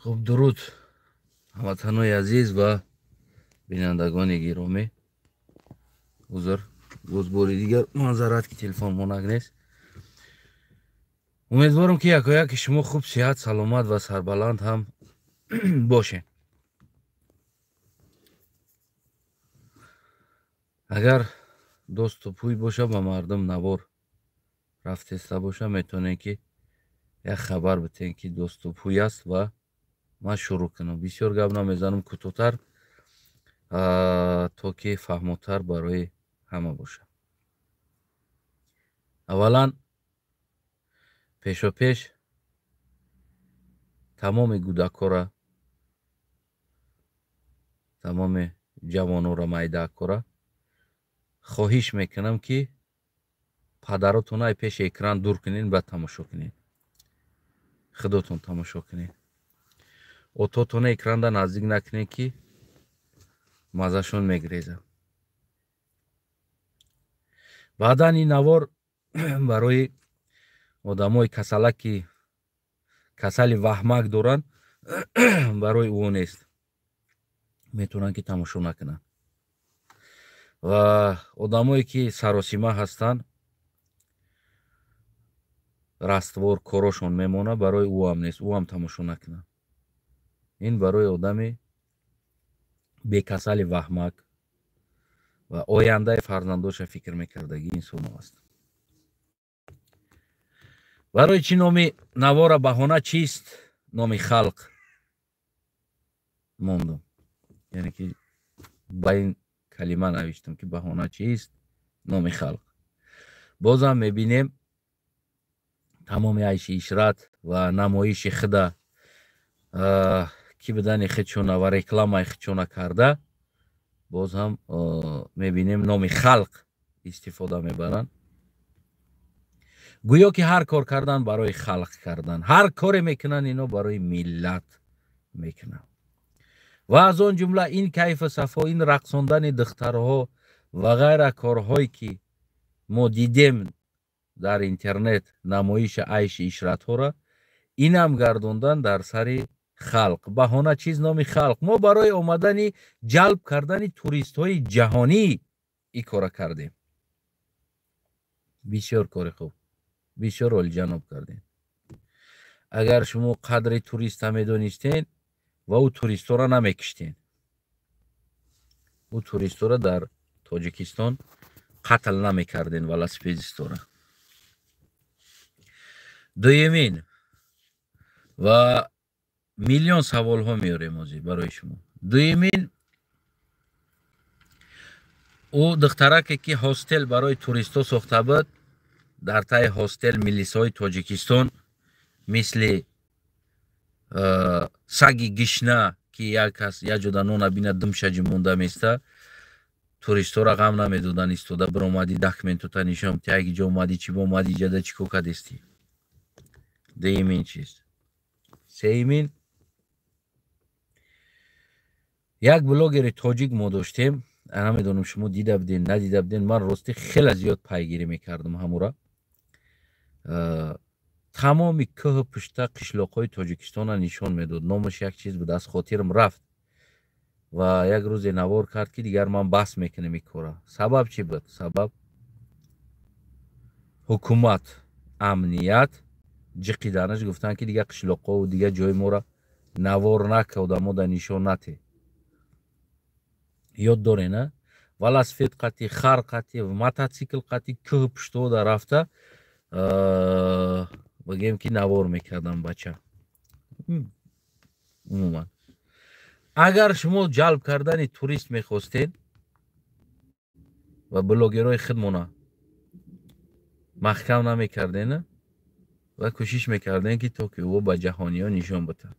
Хуб, дуруд ҳамватанои азиз ва бинандагони гиромӣ. Узр, боз бори дигар манзарат ки телефон монак нест. Умедворам, ки якояки шумо хуб, сиҳат, саломат ва сарбаланд ҳам бошед. Агар досту пӯй боша, ба мардум навор рафтеста боша, метавонем ки як хабар битем, ки досту пӯй аст ва ман шурӯъ кунам. Бисёр гап намезанам, кӯтоҳтар, то ки фаҳмотар барои ҳама бошад. Аввалан, пешопеш тамоми гӯдакҳоро, тамоми ҷавонора, майдаакҳоро хоҳиш мекунам, ки падаротонро ай пеши экран дур кунед, баъд тамошо кунед. Худотон тамошо кунед. Ототона экранда наздик накунед, ки маззашон мегирезад. Баъдан ин навор барои одамои касала, ки касали ваҳмак доранд, барои ӯ нест, метавонанд ки тамошо накунанд. Ва одамое ки саросима ҳастанд, раствор корошон мемонад, барои ӯ ҳам нест, ӯ ҳам тамошо накунад. Ин барои одами бекасали ваҳмак ва ояндаи фарзандоша фикр мекардагӣ инсоно аст. Барои чӣ номи навора «Баҳона чист номи халқ» мондум? Яъне ки ба ин калима навиштам, ки «Баҳона чист номи халқ». Бозам мебинем, тамоми айши ишрат ва намоиши худа ки будани худшона ва рекламаи худшона карда, боз ҳам мебинем, номи халқ истифода мебаранд. Гӯё ки ҳар кор кардан барои халқ кардан, ҳар коре мекунанд ино барои миллат мекунанд. Ва аз он ҷумла ин кайфу сафо, ин рақсондани духтарҳо ва ғайра корҳое, ки мо дидем дар интернет, намоиши айши ишратҳоро инам гардондан дар сари халқ. «Баҳона чиз номи халқ». Мо барои омадани, ҷалб кардани туристҳои ҷаҳонӣ ин кора кардем. Бисёр кори хуб, бисёр олиҷаноб кардем. Агар шумо қадри туриста медонистен ва ӯ туристҳоро намекиштен, ӯ туристҳоро дар Тоҷикистон қатл намекарден, велосипедистора. Дуюмин, ва миллион саволҳо меорем ҳозир барои шумо. Дуюмин, ӯ духтараке, ки ҳостел барои туристҳо сохта буд, дар таи ҳостел милисҳои Тоҷикистон мисли саги гишна, ки як кас як ҷода нона бинад, думша ҷимонда места, туристҳоро ғам намедоданд. Истода биромадӣ, документота нишон, яки ҷо омадӣ, чӣ омадӣ, ҷада чӣ кор кардестӣ? Дуюмин чиз. Сеюмин, як блогери тоҷик мо доштем, намедонам, шумо дида буден, надида буден. Ман ростӣ хеле зиёд пайгирӣ мекардам ҳамура. Тамоми кӯҳу пушта, қишлоқҳои Тоҷикистонро нишон медод. Номаш як чиз буд, аз хотирам рафт. Ва як рӯзе навор кард, ки дигар ман бас мекунам ин кора. Сабаб чӣ буд? Сабаб, ҳукумат, амният ҷиқиданаш, гуфтанд, ки дигар қишлоқҳову дигар ҷои моро навор нака, одамода нишон нате. Ёд дорен, а? Велосипед қати, хар қати, мототсикл қати кӯҳу пуштода рафта, бигем ки навор мекардам бача. Умуман, агар шумо ҷалб кардани турист мехостед ва блогерҳои худмона маҳкам намекарден ва кӯшиш мекардем, ки то ки ӯ ба ҷаҳониён нишон битад,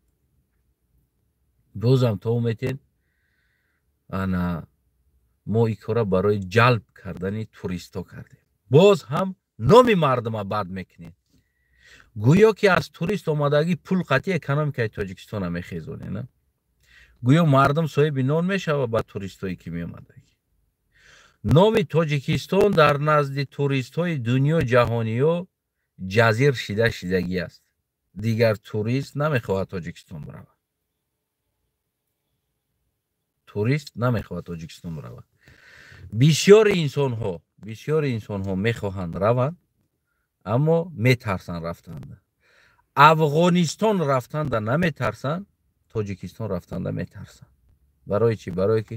бозам то метед. Ана мо ин кора барои ҷалб кардани туристҳо кардем, боз ҳам номи мардума бад мекунед. Гӯё ки аз турист омадагӣ пул қатъи экономикаи Тоҷикистона мехезонед. Гӯё мардум соҳиби нон мешавад ба туристҳое, ки меомадагӣ. Номи Тоҷикистон дар назди туристҳои дунё, ҷаҳониё ҷазир шида шидагӣ аст. Дигар турист намехоҳад Тоҷикистон биравад. Турист намехоҳад Тоҷикистон равад. Бисёри инсонҳо мехоҳанд раванд, аммо метарсанд рафтанда. Афғонистон рафтанда наметарсанд, Тоҷикистон рафтанда метарсанд. Барои чӣ? Барое ки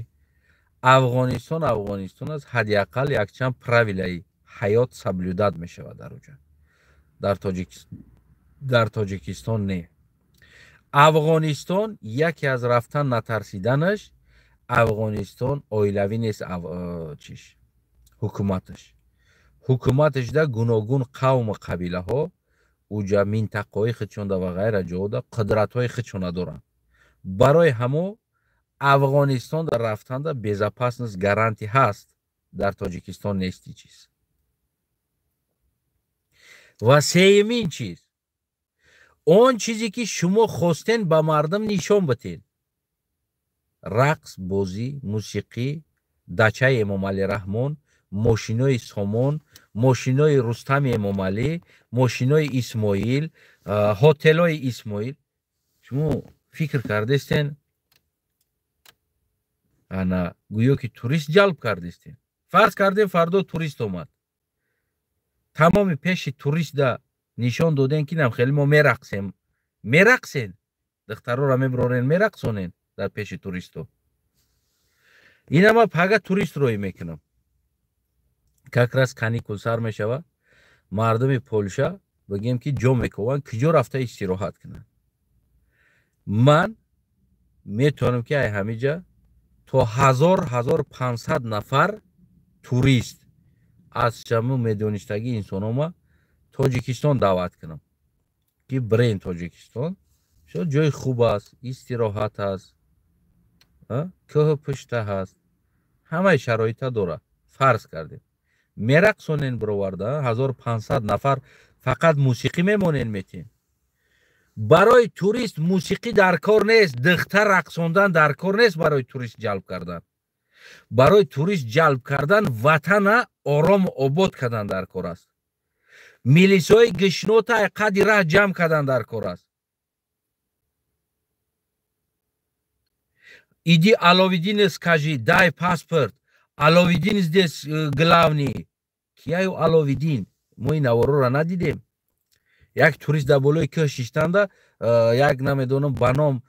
Афғонистон Афғонистон аст, ҳадди ақал якчанд правилаи ҳаёт соблюдать мешавад дар оҷа. Дар Тоҷикистон не. Афғонистон яке аз рафтан натарсиданаш, Афғонистон оилавӣ нест, чиш ҳукуматаш. Ҳукуматаш да гуногун қавму қабилаҳо уҷа минтақаҳои худшонда ва ғайра ҷода қудратҳои худшона доранд. Барои ҳамо Афғонистон дар рафтанда безопасность гарантия ҳаст, дар Тоҷикистон нести чиз. Ва сеюмин чиз, он чизе ки шумо хостен ба мардум нишон битед, рақс, бозӣ, мусиқӣ, дачаи Эмомалӣ Раҳмон, мошинои Сомон, мошинои Рустами Эмомалӣ, мошинои Исмоил, ҳотелҳои Исмоил. Шумо фикр кардестен, ана гӯё ки турист ҷалб кардестен. Фарз кардем фардо турист омад, тамоми пеши туристда нишон додем ки нам хеле мо мерақсем. Мерақсен, духтарора меброрен, мерақсонен дар пеши туристо. Инама пага турист роӣ мекунам. Как раз каникул сар мешава, мардуми Полша бигем ки ҷо мекованд, куҷо рафта истироҳат кунанд. Ман метавонам ки ай ҳамиҷа то 1000-1500 нафар турист аз ҷамъу медонистагии инсонома Тоҷикистон даъват кунам, ки бирен Тоҷикистон, ҷои хуб аст, истироҳат аст, кӯҳу пушта ҳаст, ҳамаи шароита дорад. Фарз кардем мерақсонен бироварда 1500 нафар фақат мусиқӣ мемонен метин. Барои турист мусиқӣ дар кор нест, духтар рақсондан дар кор нест барои турист ҷалб кардан. Барои турист ҷалб кардан ватана орому обод кардан дар кор аст. Милисҳои гишнота қади раҳ ҷамъ кардан дар кор аст. Иди Аловиддин скажи, дай паспорт. Аловиддин здесь главный. Кияю Аловиддин? Мо ин наворора надидем. Як турист дар болои кӯҳ шиштанда, як намедонам ба ном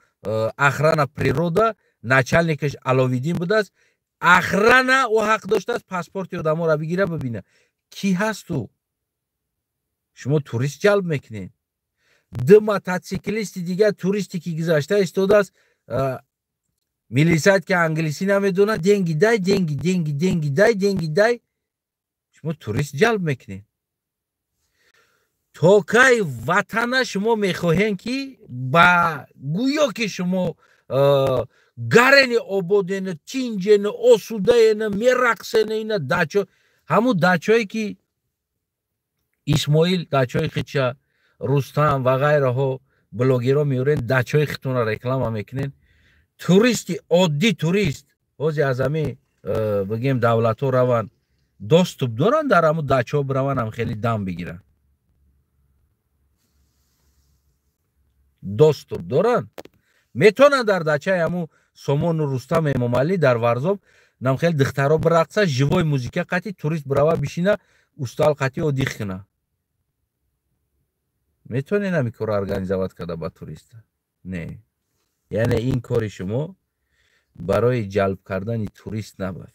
охрана природа, начальникаш Аловиддин будааст. Охрана ӯ ҳақ доштааст паспорти одаморо бигира, бибина. Кӣ ҳаст ӯ? Шумо турист ҷалб мекунед. Ду мотоциклисти дигар туристе ки гузашта истодааст, милисат ки англисӣ намедонад, деньги дай, деньги, деньги, деньги дай, деньги дай. Шумо турист ҷалб мекунед. То кай ватана шумо мехоҳем ки ба гӯё ки шумо гарени ободена, тинҷена, осудаена, мерақсена, ина дачо, ҳамун дачое ки Исмоил дачои хича, Рустам ва ғайраҳо блогерҳо меорен, дачои хитона реклама мекунен. Туристи оддӣ турист ҳози аз ҳами бигем давлатҳо раванд, доступ доранд дар ҳамун дачаҳо бираванд, ҳам хеле дам бигиранд. Доступ доранд, метавонанд дар дачаи ҳамун Сомону Рустам Эмомалӣ дар Варзоб нам хеле духтаро бирақса, живой музика қатӣ турист бирава бишина, устал қатӣ одих куна. Метавонед ҳамин корро организовать карда ба туриста? Не. Яъне ин кори шумо барои ҷалб кардани турист набуд.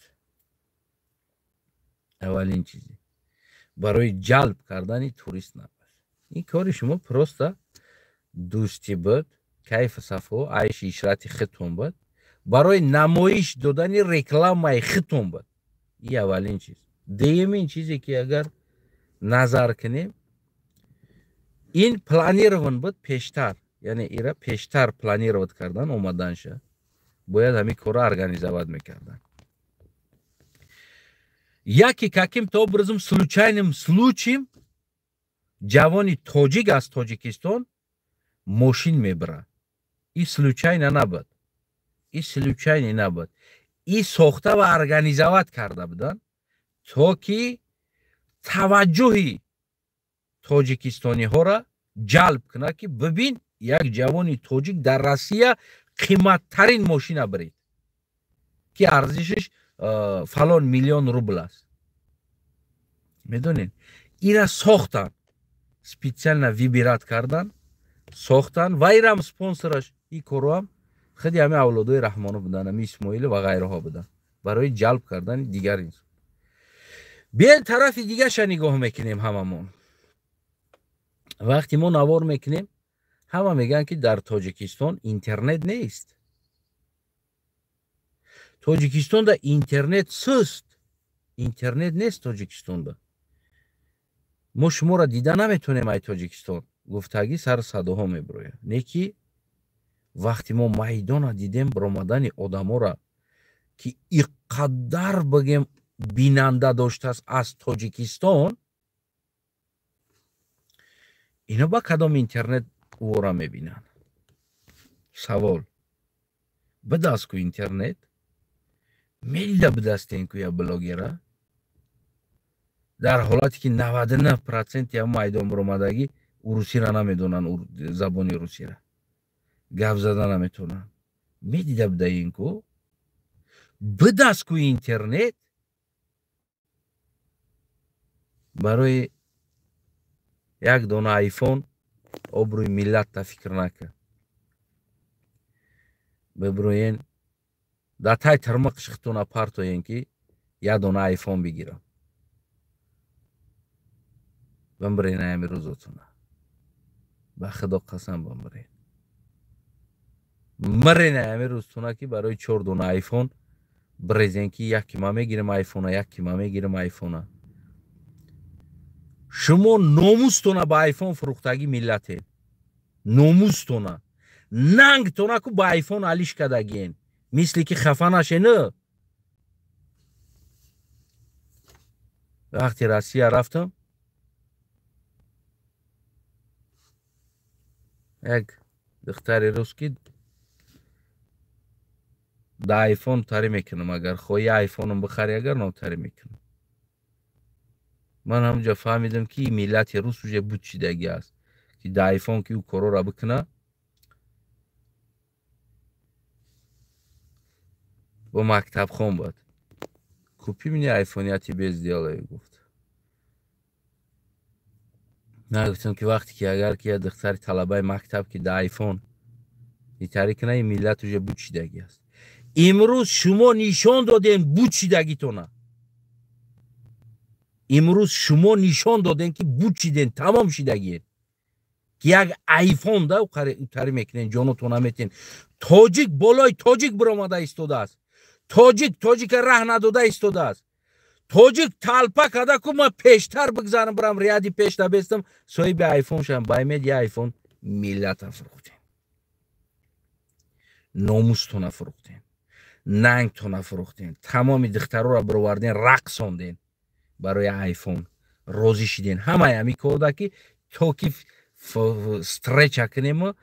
Аввалин чизе барои ҷалб кардани турист набуд. Ин кори шумо просто дӯстӣ буд, кайфу сафо, айши ишрати худтон буд, барои намоиш додани рекламаи худтон буд. Ин аввалин чиз. Дуюмин чизе ки агар назар кунем, ин планирован буд пештар, яъне ира пештар планировать кардан омаданша, бояд ҳамин корро организовать мекардан. Яке каким-то образом случайным случаем ҷавони тоҷик аз Тоҷикистон мошин мебарад. И случайно набуд. И случайно набуд. И сохта ва организовать карда буданд, то ки таваҷҷӯҳи тоҷикистониҳоро ҷалб кунад, ки бибин як ҷавони тоҷик дар Россия қиматтарин мошина бирид. ки арзишаш фалон миллион рубл аст. Медонед, ира сохтан, специально выбирать кардан, сохтан ва ирам спонсораш и корам худи ҳами авлодои Раҳмонов будан, ҳами Исмоилов ва ғайраҳо будан барои ҷалб кардани дигар инсон. Биёед тарафи дигаша нигоҳ мекунем ҳамамон. Вақте мо навор мекунем, ҳама мегӯянд, ки дар Тоҷикистон интернет нест. Тоҷикистонда интернет суст. Интернет нест Тоҷикистонда. Мо шуморо дида наметонем ай Тоҷикистон. Гуфтагӣ сар садоҳо мебирояд. Не ки вақте мо майдона дидем баромадани одаморо, ки иқадар бигем бинанда доштааст аз Тоҷикистон, ино ба кадом интернет ӯро мебинанд? Савол. Бидаст ку интернет? Медида бидастен ку я блогера? Дар ҳолате ки 99% ям майдон баромадагӣ урусиро намедонанд, забони русиро гап зада наметавонанд. Медида бидаин ку? Бидаст ку интернет? Барои як дона айфон обрӯи миллатта фикр накард. Бибироен дар тай тармақи худтона партоен, ки як дона айфон бигирам. Бимбирен аями рӯзотона. Ба худо қасам бимбирен. Мирен аями рӯзтона, ки барои 4 дона айфон бирезен, ки яки ман мегирам айфона, яки ман мегирам айфона. Шумо номустона ба айфон фурӯхтагӣ миллатен. Номустона. Нангтона ку ба айфон алиш кардагиен. Мисли ки хафа нашен. Вақти Россия рафтам, як духтари рус ки да айфон тарӣ мекунам, агар хоҳӣ айфоном бихарӣ, агар нотарӣ мекунам. Ман ҳамҷо фаҳмидам, ки миллати рус уже буд шидагӣ аст, ки да айфон ки ӯ корора бикуна, бо мактабхон буд. Купи мне айфон, я тебе сделаю, гуфт. Ман гуфтам, ки вақте ки агар ки як духтари талабаи мактаб ки да айфон итарӣ куна, ин миллат уже буд шидагӣ аст. Имрӯз шумо нишон додем буд шидагитона. Имрӯз шумо нишон додем, ки буд шиден, тамом шидагиен. Ки як айфон да утарӣ мекунен, ҷонотон наметен. Тоҷик болои тоҷик биромада истодааст. Тоҷик тоҷика раҳ надода истодааст. Тоҷик талпа карда ку ман пештар бигзарам, бирам ряди пешта бестам, соҳиби айфон шавам. Баймед я айфон миллата фурӯхтем. Номустона фурӯхтем. Нангтона фурӯхтем. Тамоми духтароро бироварден, рақсонден барои айфон. Розӣ шиден. Ҳамаи ҳами корда ки то ки встреча кунем,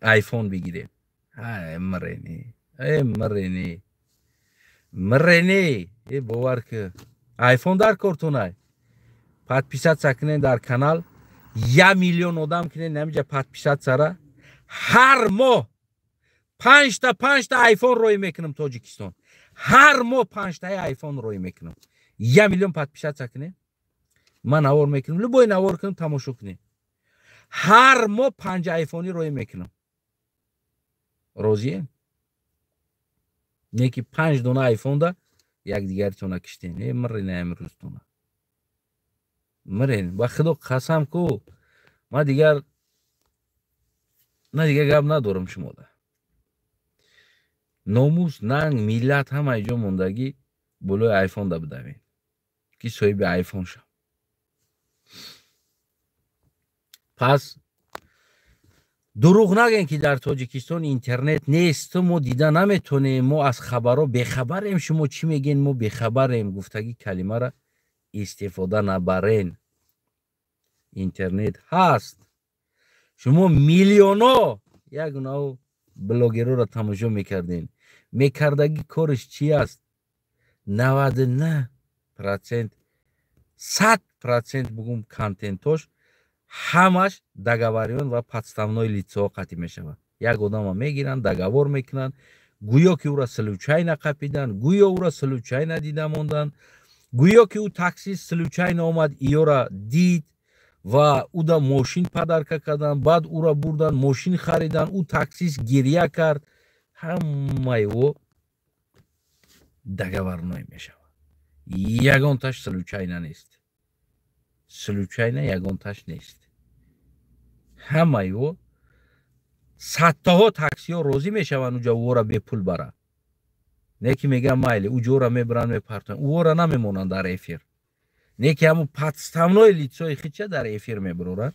айфон бигирем. Ай мирени, э мирени, мирени, э бовар ки айфон дар кортунай. Подписаться кунен дар канал, 1 миллион одам кунен ҳамиҷа подписаться. Ҳар моҳ 5 та айфон рӯй мекунам Тоҷикистон. Ҳар моҳ 5 таи айфон рӯй мекунам. 1 миллион подписаться кунем. Ман навор мекунам, любой навор кунам, тамошо кунем. Ҳар моҳ 5 айфони рӯй мекунам. Розием? Не ки 5 дона айфонда якдигаритона киштен. Э мирена имрӯзтона. Мирен, ба худо қасам ку, ман дигар на дигар гап надорам шумода. Номус, нанг, миллат ҳамаи ҷо мондагӣ болои айфон да бидавем, ки соҳиби айфон шав. Пас дурӯғ нагӯем, ки дар Тоҷикистон интернет нест, мо дида наметонем, мо аз хабарҳо бехабарем, шумо чӣ мегӯед, мо бехабарем гуфтагӣ калимаро истифода набарен. Интернет ҳаст. Шумо миллионо як нав блогерора тамошо мекардем. Мекардагӣ кориш чи аст? 99%, 100% бугум, контентош ҳамаш договорён ва подставное лицо қатъ мешавад. Як одама мегиранд, договор мекунанд, Гӯё ки ӯра случайно қапидан, гӯё ӯра случайно дида мондан, гӯё ки ӯ таксист случайно омад, иёра дид ва ӯда мошин подарка кардан, баъд ӯра бурдан, мошин харидан, ӯ таксист гирья кард. Ҳамаи ӯ договорной мешавад. Ягонташ случайно нест. Случайно ягонташ нест. Ҳамаи ӯ садтоҳо таксиҳо розӣ мешаванд уҷа ӯро бепул бара. Не ки мегӯям майли, ӯ ҷора мебаранд, мепартоянд, ӯро намемонанд дар эфир. Не ки ҳамун подставное лицо и хича дар эфир мебароранд.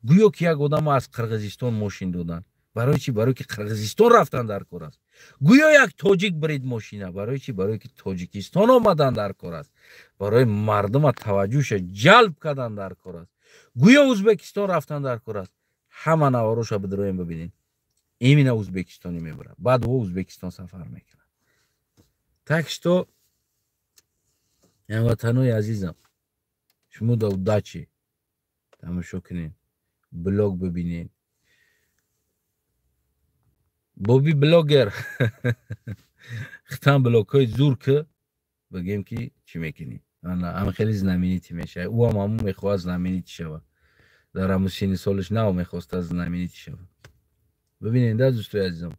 Гӯё ки як одам аз Қирғизистон мошин доданд. Барои чӣ? Барои ки Қирғизистон рафтан дар кор аст. Гӯё як тоҷик брид мошина. Барои чӣ? Барои ки Тоҷикистон омадан дар кор аст. Барои мардума таваҷҷӯҳша ҷалб кардан дар кор аст. Гӯё Ӯзбекистон рафтан дар кор аст. Ҳама навороша бидроем бибинед. Именно Ӯзбекистони мебарад. Баъд ӯ Ӯзбекистон сафар мекунад. Так что, ҳамватанои азизам, шумо да удачи тамошо кунед, блог бибинед. Боби блогер хитам блогҳои зур ки бигем ки чӣ мекунӣ, ам хеле знаменитый мешавад. Ӯ ҳам ҳамун мехоҳад знаменитый шавад. Дар ҳамун синни солаш нав мехоста знаменитый шавад. Бибинед, да, дӯстои азизам,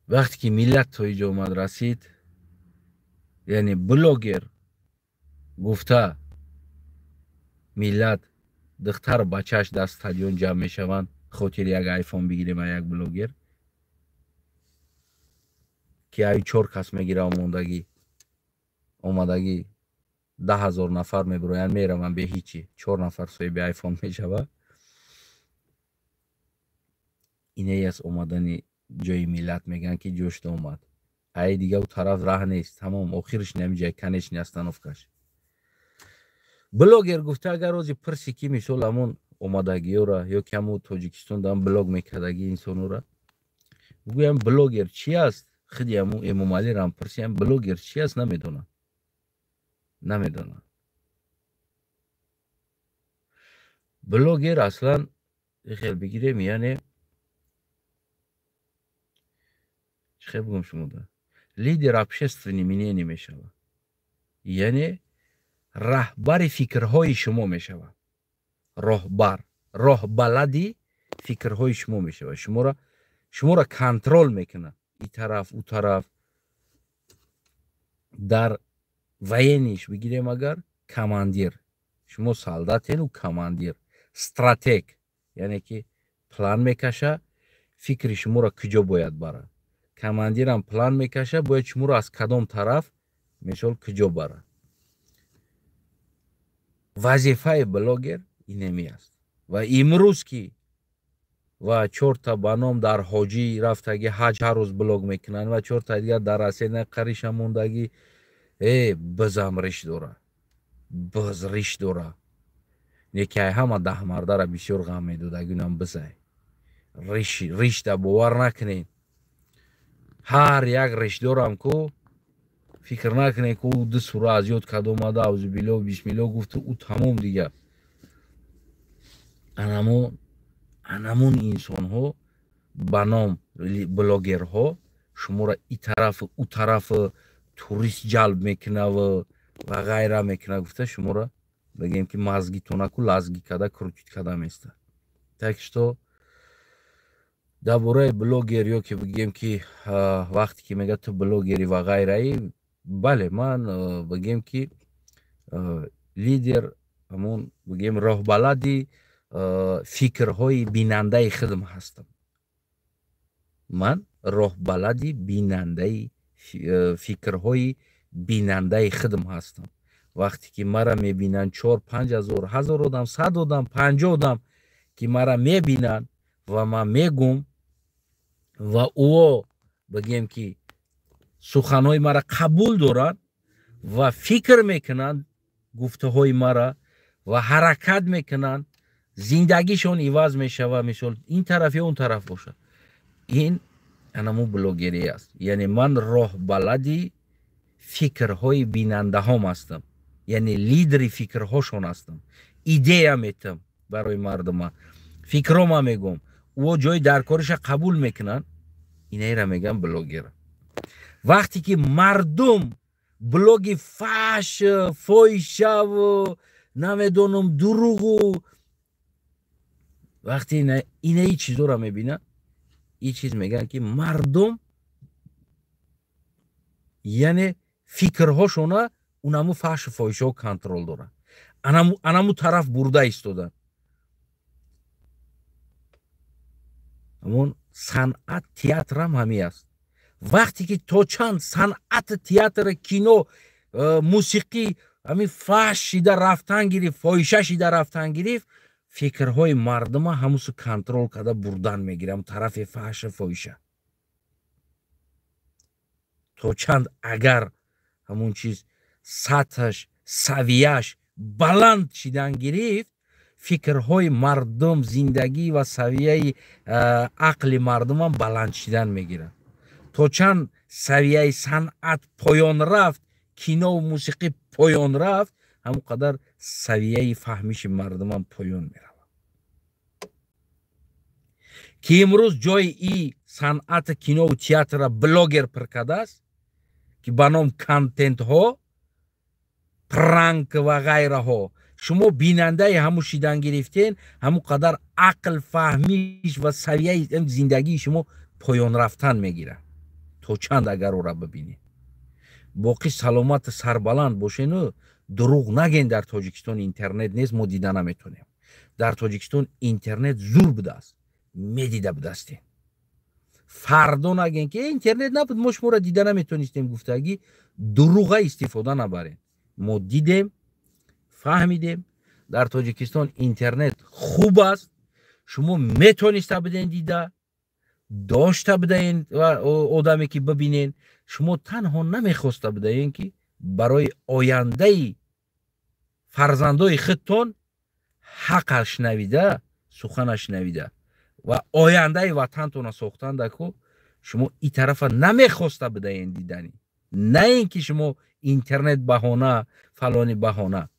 вақте ки миллат то иҷо омад расид, яъне блогер гуфта миллат духтару бачааш дар стадион ҷамъ мешаванд хотири як айфон бигирем, як блогер ки ай 4 кас мегира, омадагӣ 10 000 нафар мебироянд, мераванд бе ҳичи, 4 нафар соҳиби айфон мешавад. Инае аст омадани ҷои миллат, мегӯянд ки ҷошта омад. Ай дига ӯ тараф раҳ нест, тамом, охириш намиҷай, конечный остановка ш. Блогер гуфта агар рози пирси ки мисол ҳамон омадагиёра ё ки ҳамун Тоҷикистон дан блог мекардаги инсонора бигӯям блогер чи аст, худи ҳамун Эмомалиро пирсиям блогер чи аст, намедонам, намедонам. Блогер аслан хел бигирем, яъне чӣ хел бигӯям шумода, лидер общественный мнение мешавад, яъне раҳбари фикрҳои шумо мешавад, роҳбар, роҳбалади фикрҳои шумо мешавад, шуморо контрол мекунад и тараф ӯ тараф. Дар военный ш бигирем агар командир, шумо солдатен, ӯ командир, стратег, яъне ки план мекаша, фикри шуморо куҷо бояд барад. Командирам план мекаша, бояд шуморо аз кадом тараф мисол куҷо барад. Вазифаи блогер инеми аст. Ва имрӯз ки ва 4та ба ном дар ҳоҷӣ рафтаги ҳаҷ ҳар рӯз блог мекунанд ва 4та дигар дар Россия қариша мондагӣ, бизам риш дора, биз риш дора. Неки ай ҳама даҳмардара бисёр ғам медодаги унам бизай. Ришда бовар накунед. Ҳар як ришдорам ку фикр накунед ку ӯ 2 сура аз ёд кард омада, аузубилло бисмилло гуфт, ӯ тамом дигар. Анамун инсонҳо ба ном блогерҳо шуморо и тарафу ӯ тарафу турист ҷалб мекунаву ва ғайра мекуна гуфта шуморо бигем ки мазгитонаку лазги карда крутить карда места. Так что дар бораи блогер ё ки бигем ки вақте ки мегӯяд ту блогери ва ғайраи, бале, ман бигем ки лидер, ҳамун бигем роҳбалади фикрҳои бинандаи худам ҳастам. Ман роҳбалади бинандаи фикрҳои бинандаи худам ҳастам. Вақте ки мара мебинанд 4-5 ҳазор, 1000 одам, 100 одам, 50 одам ки мара мебинанд ва ман мегум ва ӯо бигем ки суханҳои мара қабул доранд ва фикр мекунанд гуфтаҳои мара ва ҳаракат мекунанд, зиндагишон иваз мешавад, мисол ин тараф ё он тараф бошад. Ин анаму блогерӣ аст. Яъне ман роҳбалади фикрҳои бинандаҳом ҳастам, яъне лидери фикрҳошон ҳастам. Идея метам барои мардума, фикрома мегӯм, Ӯ ҷои даркориша қабул мекунанд, инаира мегӯянд блогер. Вақте ки мардум блоги фаҳш, фоҳишаву намедонам дурӯғу вақте инаи чизоро мебинанд, ин чиз мегӯянд ки мардум яъне фикрҳошона унаму фаҳшу фоҳишаҳо контрол дорад, анаму тараф бурда истоданд. Ҳамон санъат театрам ҳамин аст. Вақте ки то чанд санъати театр, кино, мусиқӣ ҳамин фаҳш шида рафтан гирифт, фоҳиша шида рафтан гирифт, фикрҳои мардума ҳамусу контрол карда бурдан мегирам тарафи фаҳшу фоҳиша. То чанд агар ҳамон чиз сатҳаш, савияш баланд шидан гирифт, фикрҳои мардум, зиндагӣ ва савияи ақли мардумам баланд шидан мегирад. То чанд савияи санъат поён рафт, кинову мусиқӣ поён рафт, ҳамон қадар савияи фаҳмиши мардумам поён меравад. Ки имрӯз ҷои и санъати кинову театрра блогер пир кардааст, ки ба ном контентҳо, пранк ва ғайраҳо, шумо бинандаи ҳамун шидан гирифтен, ҳамун қадар ақл, фаҳмиш ва савияи зиндагии шумо поён рафтан мегирад. То чанд агар ӯра бибинед. Боқӣ саломату сарбаланд бошену дурӯғ наген. Дар Тоҷикистон интернет нест, мо дида наметонем. Дар Тоҷикистон интернет зур будааст, медида будастем. Фардо наген ки интернет набуд, мо шуморо дида наметонистем, гуфтагӣ дурӯға истифода набарем. Мо дидем, фаҳмидем, дар Тоҷикистон интернет хуб аст, шумо метониста буден дида, дошта будаен ва одаме ки бибинен, шумо танҳо намехоста будаен ки барои ояндаи фарзандои худтон ҳақаш навида, суханаш навида ва ояндаи ватантона сохтандаку шумо и тарафа намехоста будаен дидани. На ин ки шумо интернет баҳона, фалони баҳона.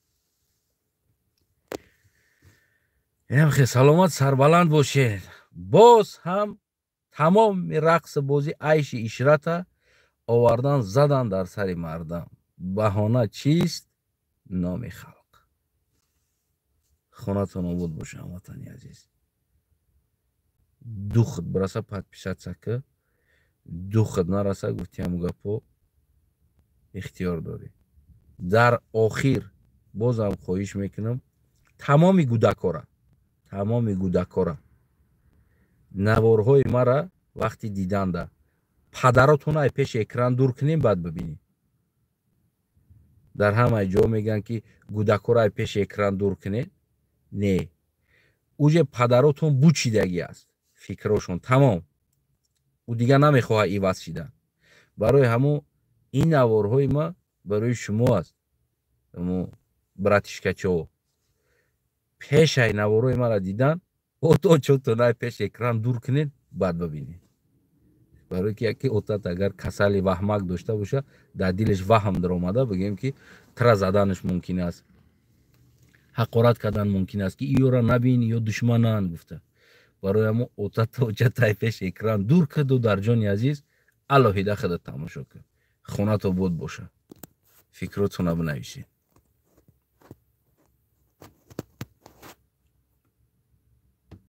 Инам хе саломат сарбаланд бошед. Боз ҳам тамоми рақси бозӣ, айши ишрата овардан задан дар сари мардам. Баҳона чист? Номи халқ. Хонатон обод боша, ҳамватани азиз. Ду худ бираса подписаться ки, ду худ нараса гуфти ҳаму гапо ихтиёр дорӣ. Дар охир бозам хоҳиш мекунам тамоми гудакора, тамоми гудакора наворҳои мара вақти диданда падаротона ай пеши экран дур кунем, баъд бибинем. Дар ҳамаи ҷо мегӯянд ки гудакора ай пеши экран дур кунед. Не, уже падаротон бучидагӣ аст, фикрошон тамом, ӯ дигар намехоҳад иваз шидан. Барои ҳамун ин наворҳои ма барои шумо аст, братишкачо. Пешай наворҳои мара дидан оточотон ай пеши экран дур кунед, баъд бибинед. Барои ки яке отат агар касали ваҳмак дошта боша, дар дилаш ваҳм даромада, бигӯем ки тра заданаш мумкин аст, ҳақорат кардан мумкин аст, ки иёра набин, ё душмананд гуфта. Барои ҳамун отаточатай пеши экран дур куду дар ҷони азиз алоҳида худат тамошо кун. Хонат обод боша. Фикротона бинависед.